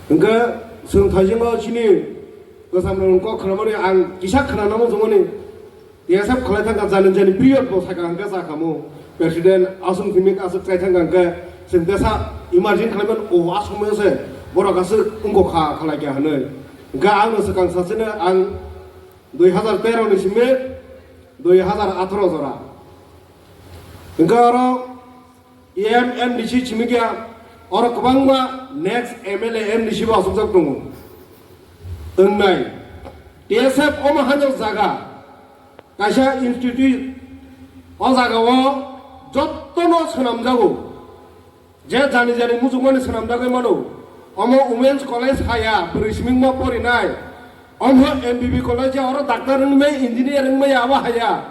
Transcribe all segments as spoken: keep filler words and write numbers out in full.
Hwnkhe chwng thaisingo chini kwcham rok kok khwnamani ang kisa khwnanamo chongmani. T S F khlai thangkha jani jani period bo sakha hwnkhe sakhamu. President aswng thwngwi aswk chai thangkha hwnkhe chwng tesa imagine khlaiman o a somoyo se borok aswk wngkha kha khlai kha hwnwi. Hwnkhe ang no swkang sachino ang dui hazar tero ni simi dui hazar atharo jora. Hwnkhe oro M M D C simi khe oro kwbangma next M L A M D C bo aswkjak tongo. Wngnai T S F omo haino jaga kaisa institute o jaga o jottono swnamjago. Je jani jani muchungmani swnamjagwi mano. Omo Women's College haya bwrwi simingma porinai. Omo M B B College oro doctor wngmai, engineer wngmai abo haya.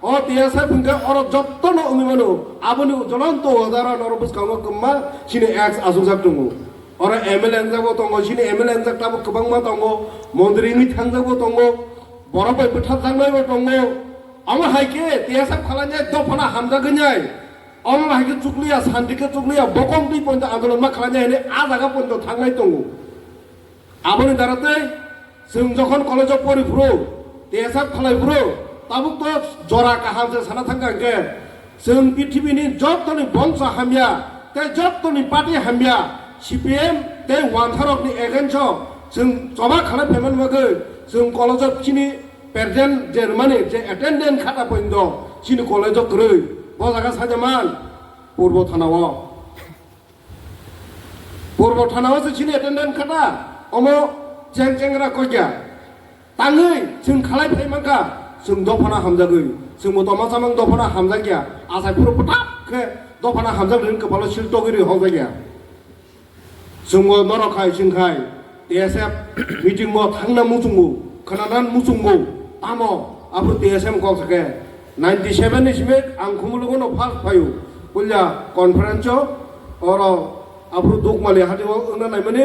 O T S F hwnkhe oro jottono wngwi mano. Aboni jolonto udahoron oro bwskango kwbangma chini ex achukjak tongo. Oro M L A wngjak bo tongo, chini M L A wngjak tabuk kwbangma tongo, montri wngwi thangjak bo tongo, borok bai bwtharjaknai bo tongo. Omo hai khe T S F khlainai dophano hamjagwi nai. Omo hai khe chukliya, santi khe chukliya, bokom twi poito andolon ma khlainai hwnwi a jaga poito thangnai tongo. Aboni dara tei chwng jokhon college-o pori phuru, T S F khlai phuru, tabuk to jora kaham se sana thangkha hwnkhe, chwng prithibini jottoni bongso hamya tei jottoni party hamya, C P M tei wantharokni against-o chwng choba khalai phaimani bagwi chwng college-o chini present je rwmani je attendance khata poito chini college-o kwrwi, bo jaga sajaman Purbo Thana-o. Purbo Thana-o se chini attendance khata, omo cheng chengra kokya. Tangwi chwng khalai phai mankha, chwng dophano hamjagwi. Chwngbo toma chamang dophano hamjakya. Achai phuru bwthak khe dophano hamjak rin kwpalo sil togwi ri hokjakya. Chwngbo norok khai chwng khai T S F meeting-o thangna muchungo, khwnanan muchungo. Tamo aphuru T S M kok sakhe ninety seven ni simi ang Khumulwngo no first phaio. Puila conference-o oro aphuru Dukmali hati o wngna naimani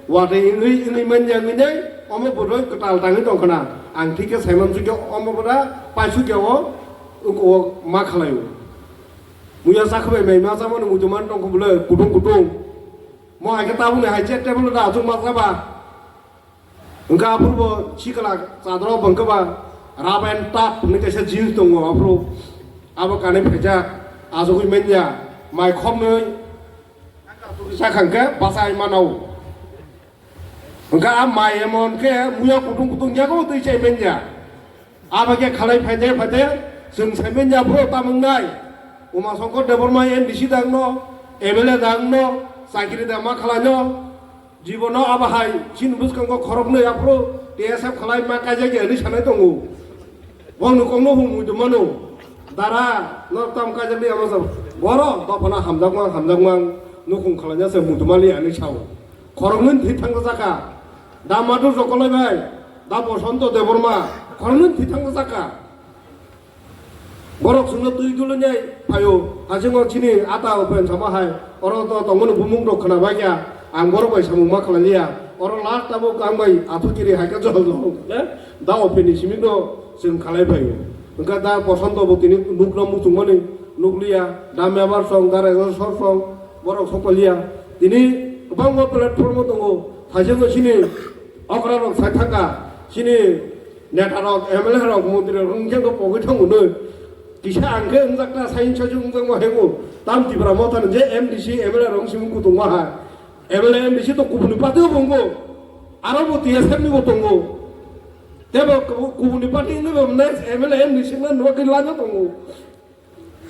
watwi wngwi wngwi manya wngwi nai omo bwrwi kwtal tangwi tongkhwna. Ang thik khe saiman sukya omo bwra paisukya o wngkok ma khlaio. Muya chakhwbai mai ma chamani muitu man tongkho bwle kutung kutung. Mo hai khe tabukni hai chair table da achuk ma chaba. Hwnkhe aphuru bo sikla chadro bo hwnkhe ba rub and tub hwnwi kaisa jeans tongo aphuru. Abo kanwi phaijak achugwi manya mai khopnwi sakha hwnkhe bachai mano. Hwnkhe a mai emon khe muya kutung kutung yago twi chai manya. Abo khe khalai phaide phaide chwng sai manya aphuru tamung nai. Uma Shankar Debbarma M D C dangno, M L A dangno, chakri da ma khalaino. Jibono abo hai chini bwskango khoroknwi aphuru T S F khlai ma kaijak ya hwnwi sanai tongo. Bongni kokno hum muitu mano. Dara, norok tamo kaijak di amo sa. Boro dophano hamjakmang, hamjakmang, nukhung khlaina se muitu mali hwnwi sao. Khoroknwi thwi thangjakha. Da Madhu Jokolai bai, da Bosonto Debbarma, khoroknwi thwi thangjakha. Borok chwngno twi dulonai phaio, hasingo chini ata open sama hai, oro to tongmani bumung rok khwna bai kha, ang borok bai samung ma khlai liya, oro last abo kang bai athu kiri hai khe jol jol, eh, da open ni simi no chwng khalai phaio. Hwnkha da Bosonto bo tini nukno muchungmani nukliya, da Mebar song, da Rajor sor song, borok sokpaliya. Tini kwbangma platform o tongo, hasingo chini okra rok sai thangkha, chini Neta rok, M L A rok, montri rok wngkhe wngkhe pogwi thango nw. Kisa ang khe wngjakna sain saichung wngjakma hebo. Tam Tipra Motha ni je M D C, M L A rok wngsi wng kutung waha. M L A, M D C to kubuni party o bo wngo. Aro bo T S F ni bo tongo. Tebo kubu-, kubuni party wngwi bo next M L A, M D C wngna nw bagwi lana tongo.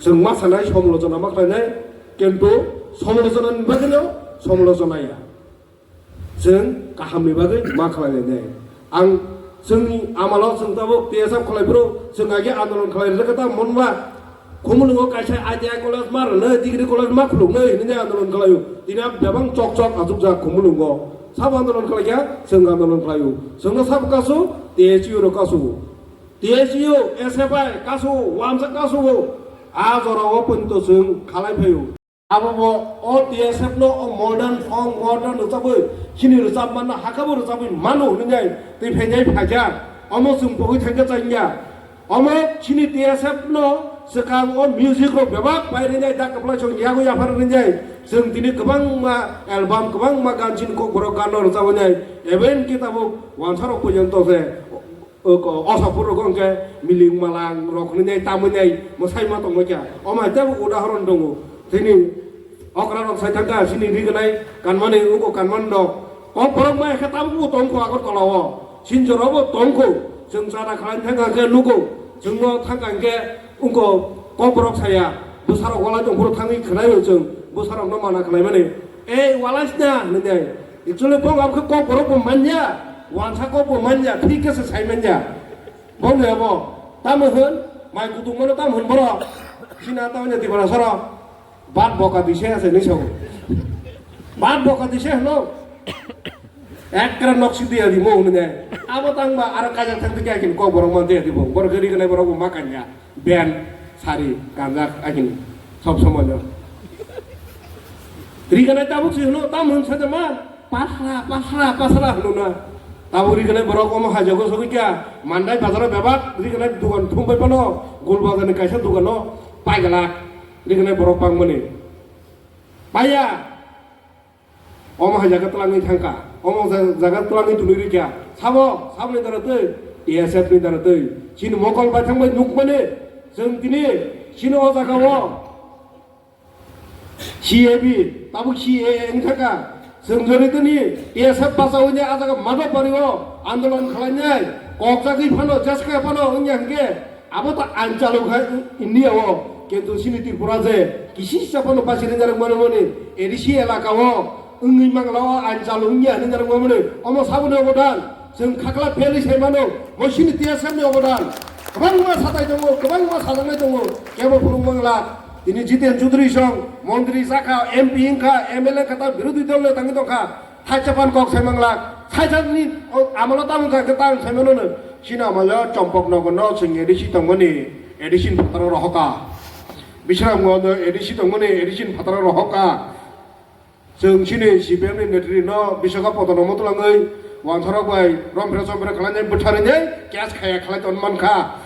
Chwng ma sanai somolochona ma khlainai, kintu somolochona ni bagwi no somolochona ya. Chwng kahamni bagwi ma khlai lainai. Ang chwngni amalo chwng tabuk T S F khlai phuru chwng age andolon khlai rwkha ta monba. Khumulwngo kaisa I T I college ma rwnai, degree college ma khuluknai hinwi andolon khlaio. Tini a bebak chok chok achukjak Khumulwngo. Sabo andolon khlaikha, chwng andolon khlaio. Chwngno sabo kasu, T S U rok kasu. T S U, S F I kasu, wamsa kasu. A jorao poito chwng khalai phaio. Abo bo o T S F no o modern song, modern rwchabwi, chini rwchapmano hakhe bo rwchabwi mano hwnwi nai twi phainai phaijak. Omo chwng pogwi thangkhe changya. Omo chini T S F no Swkang o music rok bebak pai rinai, dak kwplai song yago yaphar rinai. Chwng tini kwbangma album, kwbangma gan chini kokborok gan no rwchabo nai. Even khe tabuk wansa rok porjonto se, o, o, osapur rok hwnkhe miling malang rok hwnwi nai, tamwi nai, mwsai ma tongma kya. Omo hai tebo udahoron tongo. Tini okra rok sai thangkha, chini rignai kanmani, uko kanmani rok. Kokborok ma khe tabuk bo tongkho Agartala o. Sinjoro bo tongkho, chwng chana khlaina thangkha hwnkhe nugo, chwngno thangkha hwnkhe wngkho kokborok saya, bwsarok walai tongphuru thangwi khwnaio chwng, bwsarokno mana khlaimani. "Ei, walai sna," hwnwi nai. Actually, bong abokhe kokborok bo manya, wansa kok bo manya, thik khe se sai manya. Bongni abo, tamo hwn, mai kutung mano tamo hwn borok, sina tamo nya Tiprasarok. Bat boka di se ase ni sabo. Bat boka di se hno. Ekra nok si dia di mo ne. Abo tang ba ara kaja thang tiga kin kokborok man dia di bo. Bor gari gana borok ma kanya. Ben sari kanjak akin. Sob somoy no. Ri gana tabuk si hno tam hwn sa ma. Pasra, pasra, pasra hwnwi na. Tabuk ri gwnai borok omo hajago sogwi kya, Mandai bazaro bebak ri gwnai dugan thumbai phano, Gol bazarni kaisa dugano paigalak ri gwnai borok bangmani. Paiya, omo hai jaga twlangwi thangkha, omo ja-, jaga twlangwi twnwi rikya. Sabo, saboni dara twi, T S F ni dara twi. Chini mokol bai thangbai nukmani, chwng tini, chini o jaga o. C A B, tabuk C A A wngkha kha. Chwng jori tini T S F bachaui ni a jaga Madhopari o andolon khlainai, kokjagwi phano, jeska phano wngya hwnkhe abo ta ain chalu khai India o. Kintu chini Tripura je kisisa phano basi ringjak mani mani A D C elaka o wngwi mangla o ain chalu wngya hinwi narwk mani. Omo saboni obodan. Chwng khakla phelwi sai mano, bo chini T S F ni obodan. Kwbangma satai tongo, kwbangma sajaknai tongo, kebo phulung mangla. Tini Jiten Chaudhary song, montri sakha, M P wngkha, M L A wngkha, ta birodhi dol le tangwi tongkha. Thaisa phan kok sai mangla. Thaisa ni, o, amalo tamo kha khe tang sai mano no. Chini amalo Chompok Nogor no chwng A D C tongmani, A D C ni phataro rohoka. Bisramganj no A D C tongmani, A D C ni phataro rohoka. Chwng chini C P M ni netri no Bisaka Potono mwtwlangwi wanthorok bai romphre chomphre khlainai bwtharwi nai case khaya khlai ton mankha.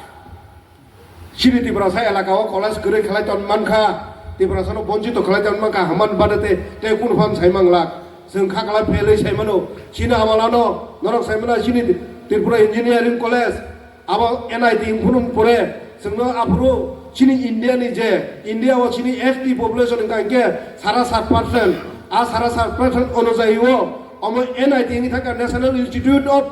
Chini Tiprasa elaka o college kwrwi khlai ton mankha. Tiprasa no bonchito khlai ton mankha. Haman bade te, te kunu phan sai manglak. Chwng kha khlai phelwi sai mano. Chini amala no norok sai mano chini Tripura Engineering College. Abo N I T wng phunuk pore, chwngno aphuru chini India ni je, India o chini S T population wngkha hinkhe sara sat percent, a sara sat percent onujayi o omo N I T wngwi thangkha National Institute of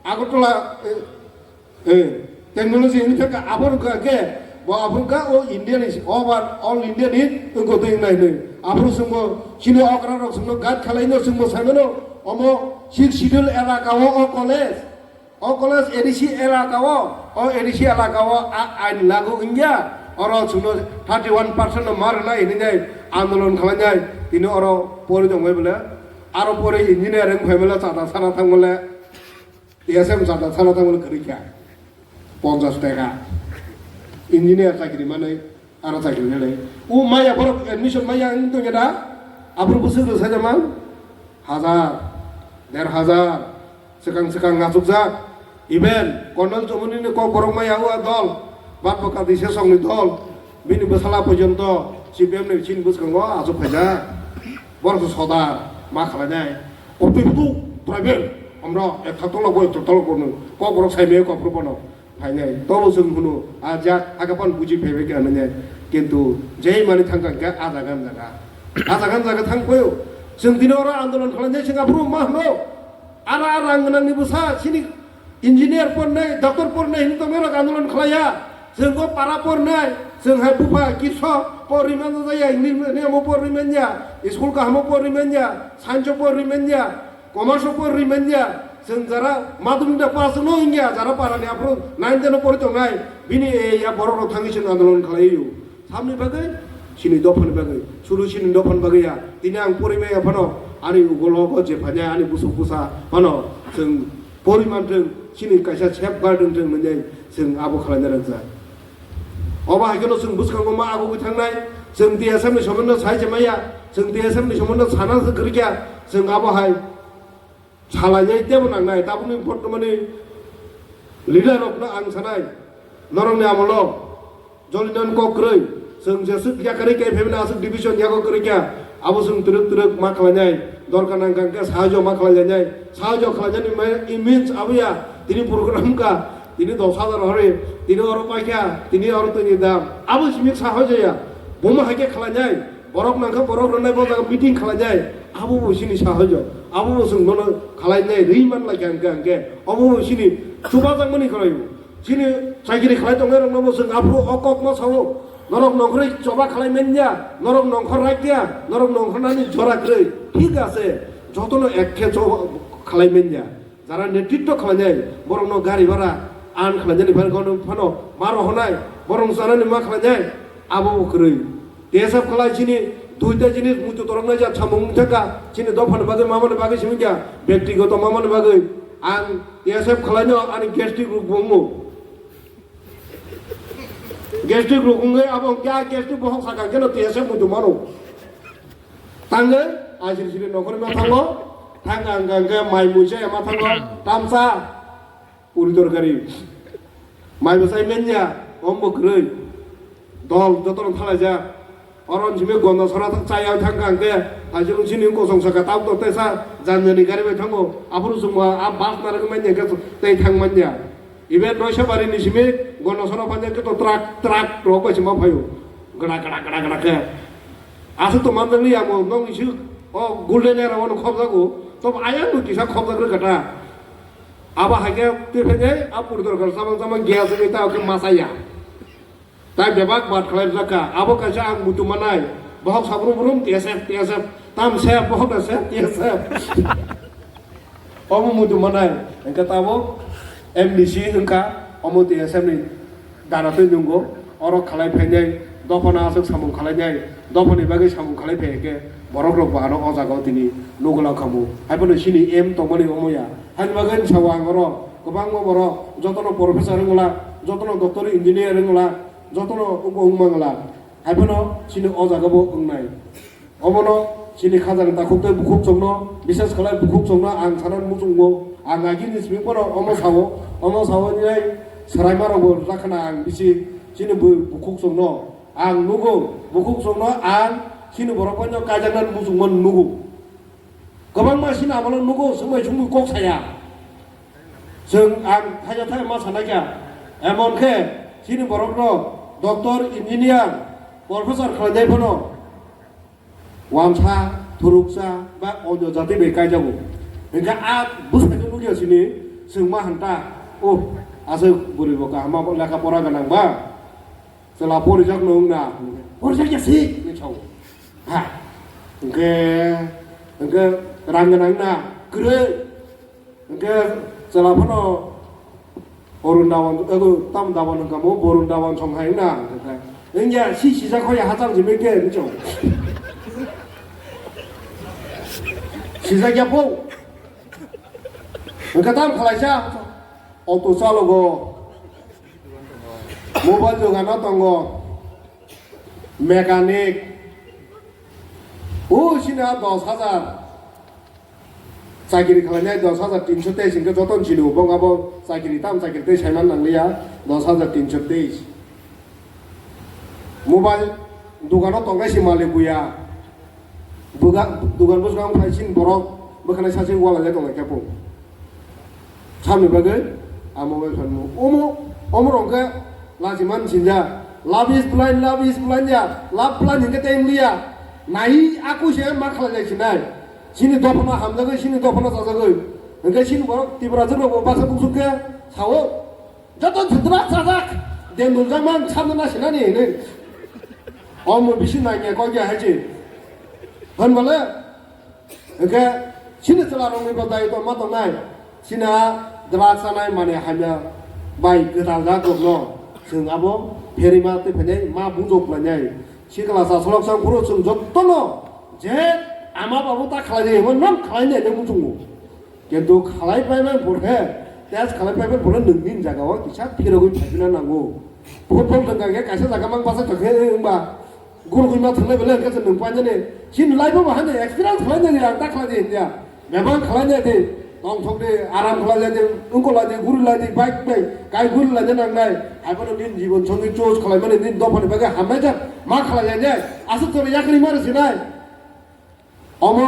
Agartala, eh, eh, Technology wngwi thangkha, abo wngkha khe bo aphuru wngkha o India ni over all India ni wngkha twi wngnai hinwi. Aphuru chwngbo chini okra rok chwngno guide khlai no chwngbo sai mano omo Sixth Schedule elaka o o college. O college A D C elaka o, o A D C elaka o a ain lagu wngya, oro chwngno thirty one percent no ma rwnai hinwi nai andolon khlainai, tini oro pori tongbai bole, aro pori engineer wng phai bole chata sana thang bole, T S M chata sana thang bole kwrwi kha, ponchash taka engineer chakri manwi. Aro chakri nai lai. O maya borok admission maya wng tongya da? Aphuru bwswk rwsai da man? Hazar, der hazar, swkang swkang achukjak. Even Kondal Chomoni ni kok borok maya o dol, Bat Bwkha Disesong ni dol, bini bwsala porjonto C P M ni chini bwskango achuk phaijak. Borok se sodar ma khlainai. Kotwi budu private, amra ek thak tolok bo, ek thak tolok bo nung. Kok borok sai maya kok borok bono. Phainai, tobo chwng hwno, a jak, hakhe phano buji phaibai kha hinwi. Kintu jei mani thangkha khe a jaga, a jaga. A jaga, a jaga thang phaio. Chwng tini oro andolon khlainai, chwng aphuru ma hwno. Ara a rang gwnangni bwsa, chini engineer pornai, doctor pornai hinwi tongnairok andolon khlaiya. Chwng o para pornai, chwng hai bupha kisa por rimani jaya, hinwi niyamo por rimanya, school kahamo por rimanya, science o por rimanya. Commerce o pori manya, chwng jara madhyamik da pass no wngya, jara para ni aphuru nine ten o pori tongnai, bini e ya borok rok thangwi chwng andolon khlai o. Samni bagwi, chini dopha ni bagwi, suru chini dopha ni bagwi ya. Tini ang pori maya phano, ani ugo logo je phainai, ani busuk busa phano, chwng pori manthwng, chini kaisa safeguard wngthwng hinwi chwng abo khlaina rwkjak. Obo hai kheno chwng bwskango ma agugwi thangnai, chwng T S F ni somondo sai se maya, chwng T S F ni somondo sana se kwrwikya, chwng abo hai salainai tebo nangnai, tabukni bortomani leader rokno ang sanai, norokni amolo Jolinan kok kwrwi, chwng jeswk yakarwi khe phaimani aswk division yago kwrwi kha, abo chwng twrwk twrwk ma khlainai, dorkar nang kha hwnkhe sahajo ma khlailainai, sahajo khlainani ma-, image abo ya, tini program kha, tini dos hajar hori, tini oro paikha, tini oro tini dam, abo simi sahajo ya, buma haikhe khlainai, borok nang kha borok rwnai bo jaga meeting khlainai, abo bo sini sahajo, abo bo chwng bono khlainai, rwi man lai kha hwnkhe hwnkhe, abo bo sini chubajakmani khlaio. Chini chakiri khlai tongnai rokno bo chwng aphuru o kokno sao, norok nongkhorwi choba khlai manya, norok nongkhor raikya, norok nongkhornani jora kwrwi, thik ase, jotono ekke choba khlai manya. Jara netritto khlainai, borokno gari bhara an khlainani phano, phano ma rohornai, borok chanani ma khlainai, abo bo kwrwi. T S F khlai chini duita jinis muitu toroknai jak samung wngkha, chini dophani bagwi mamani bagwi simi kha, bektigoto mamani bagwi ang T S F khlaino ani gastric rok bo wngo. Gastric rok wngwi abo hwnkhe a gastric bohok sakha kheno T S F muitu mano. Tangwi ajir siri nongkhorwi ma thango, thangkha hwnkha hwnkhe mai muisa ma thango, tamsa. Puri torkari. Mai bwsai menya, om bo kwrwi. Dol jotono thalaijak. Oro simi gondo sora thang chaya thang kha hwnkhe, haising sini kosong saka tabuk tok tesa janjani gari bai thango. Aphuru chwngma a bus narwk manya hwnkhe tei thang manya. Even Roisabari ni simi gondo sora phanya hwnkhe to truck, truck rok bai se ma phaio. Gada, gada, gada, gada khe. Aswk to manjakliya mo, nong isuk o golden era wano khobjago. To ayang bo kisa khobjak rwkha ta. Abo hai khe twi phai de, a purdor kar samang samang gas wngwi ta khe masa ya. Tai bebak bat khlai rwkha. Abo kaisa ang muitu manai. Bohok sabrum brum T S F, T S F. Tam se bohok da se T S F. Omo muitu manai. Engkhe tabo M D C wngkha. Omo T S F ni dara twi nungo. Oro khalai phainai. Dophano aswk samung khalainai. Dophani bagwi samung khalai phai khe. Borok rok bo ano o jaga o tini nugula khamu. Hai phano sini M tongmani omo ya. Hani bagwi sao ang oro kwbangma borok jotono professor wngla, jotono doctor engineer wngla, jotono wngma wngla. Hai phano chini o jaga bo wngnai. Omono chini khajani takhuk tei bukhuk chongno, bises khlai bukhuk chongno ang sana muchungo. Ang agini simi phano omo sao, omo sao nai swraima rok bo rakhna ang bisi chini bu-, bukhuk chongno. Ang nugo, bukhuk chongno ang chini borok phano kaijaknani muchungma nugo. Kwbangma sini amalo nugo, swngbai swngbai kok saya. Chwng ang thaisa thai ma sanai kha. Emon khe sini borok rok doctor, engineer, professor khlainai phano wansa, thuruksa ba onyo jati bai kaijago. Hingkhe a bwsai nugya sini chwng ma hanta, oh, aswk bwrwi bo kaham ma lekha pora gwnang ba. Chwla porijak no wngna, porijak ya si, hinwi sao. Ha. Hwnkhe, hwnkhe rang gwnang na, kwrwi. Hwnkhe chwla phano Arun Dhawan, ego, tam Dhawan wngkha mo, Borun Dhawan song hai wngna, hwnkhe. Wngya, si sijak hoya hachal jimai khe, hinwi sao. Sijak ya po. Hwnkhe tam khalaisa, auto chalogo. Mobile dogano tongo, mechanic, o sina dos hajar. Chakiri khlainai dos hajar tinso teis hwnkhe jotono sini bo, abo chakiri tam chakiri tei saiman nangliya, dos hajar tinso teis. Mobile dogano tongnai si malik buya. Buga-, dugan bwskango phai sini borok bwkhanai sachi wala le tonglai khe bo. Samni bagwi amo bai phan mu. Omo, omo rok khe lachiman sinja. Love is blind, love is blind ya. Love blind hinkhe tei wngya. Nai aku se ma khlai lai sinai. Sini dophano hamjagwi, sini dophano chajagwi. Hinkhe sini borok Tripura jwk rok bo baksa buksuk khe sao. Joto thwdra chajak, dendul jakmang samno nasinani hinwi. Omo bisi nangya kok ya hai se. Hwnbale, hwnkhe, sini chwla rokni bo daitw ma tongnai. Sini a drugs chanai mane hamya bai kwtal jak rokno. Chwng abo pherima tei phainai ma bujok lainai. Sikla chasolok chang phuru chwng jotono je ama babu ta khlai di hwnba nok khlai nai le muchungo. Kintu khlai pai bai pore, test khlai pai bai pore nwng nini jaga o kisa phirogwi phaipina nango. Football thwngkha khe kaisa jaga mang bachai tongkhe wngba gurugwi ma thwnglai belai hwnkhe chwng nwng painani. Chini life o bahai ni experience khlai nai ang ta khlai di hindia. Bebak khlai nai di. Tongthokni aram khlai lai di, wngkok lai di, guri lai di, bike bai, kai guri lai di nangnai. Hai phano nini jibon songi choose khlai mani nini dophani bagwi hamnai jak ma khlai lai nai. Aswk chwrwi yakni mari sinai. Omo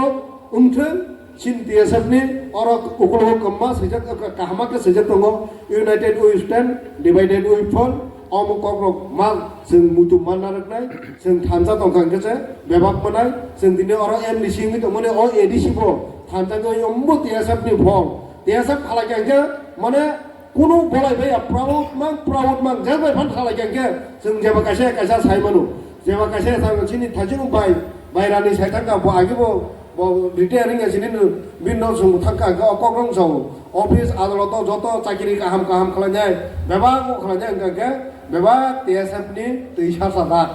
wngthwng chini T S F ni oro ukologo kwbangma swijak, kaham khe swijak tongo, "United we stand, divided we fall." Omo kokrok ma chwng muitu manna rwknai, chwng thansa tongkha hwnkhe se bebak mwnai, chwng tini oro M D C wngwi tongmani o A D C bo thansa wngwi ombo T S F ni phol, T S F khalai kha hwnkhe mane kunu bolai bai ya proud mang, proud mang, je bai phan khalai kha hwnkhe chwng jeba kaisa kaisa sai mano, jeba kaisa sai mano, chini thajung bai, bairani sai thangkha bo agi bo Bo retire wngya sini no, bini no chwng thangkha hwnkhe o kok rong sao. Office adaloto joto chakiri kaham kaham khlainai, bebak bo khlainai hwnkha khe bebak T S F ni twi sa sajak.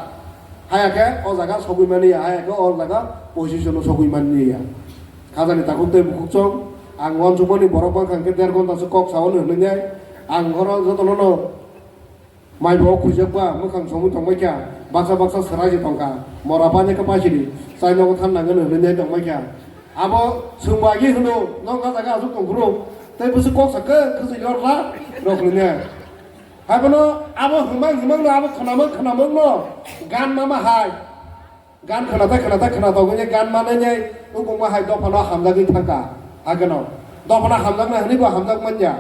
Haya khe o jaga sogwi mani ya, haya khe o jaga position o sogwi mani ya. Khajani takhuk tei bukhuk chwng, ang uansukmani borok mankha hwnkhe der ghonta se kok sao hwnwi nai. Ang oro jotono no Mai bo khujak ba mwkhang somwi tongbai kha, baksa baksa swrai se tongkha, mora bani khe paisiri, chai nogo than nangani hwnwi nai tongbai kha. Abo chwng bai hwno, "Nokha jaga aswk tong phuru, tei bwswk kok sa khe khwchwi yor la," rok hwnwi nai. Hai bono abo hwmang hwmang no, abo khwnamang khwnamang no, gan mama hai. Gan khwnathai khwnathai khwnathok wngya gan manwi nai wngkukma hai dophano hamjagwi thangkha. Hakheno dophano hamjaknai hwnwi bo hamjak manya,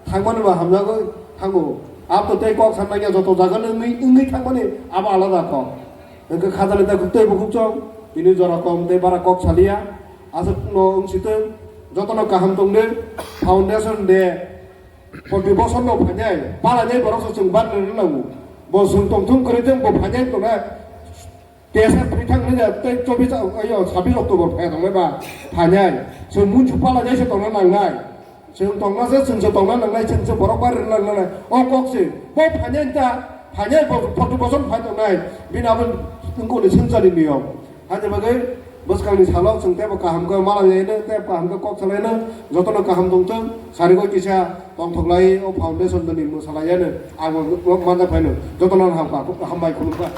thangmani bo hamjagwi thango. Abo tei kok sanmanya joto jagano wngwi wngwi thangmani abo alada kok. Hwnkhe khajani takhuk tei bukhuk chwng tini jora kom tei bara kok saliya. Aswkno wngsitwng jotono kaham tongdi. Foundation day forty bosorno phainai palainai borokse chwng ban rwna nango. Bo chwng tongthung kwrwi tei bo phainai tongnai. Tesa kwrwi thang nai tei chobis, ayo, sabis October phai tongnai ba phainai. Chwng munchu pala jai se tongna nangnai. Chwng tongna se chwng se tongna nangnai, chwng se borok bari rwna nangnai. O kok se bo phainai ta, phainai bo forty bochor phai tongnai. Bini abo wngkoni swngcharni niyom. Haini bagwi bwskangni salo chwng teibo kaham khe mala laino, tei kaham khe kok salaino, jotono kaham tongthung, sarigo kisa tongthok lai o foundation ni mwsalaiyano. Abo manjak phaino jotono hambai khulumkha.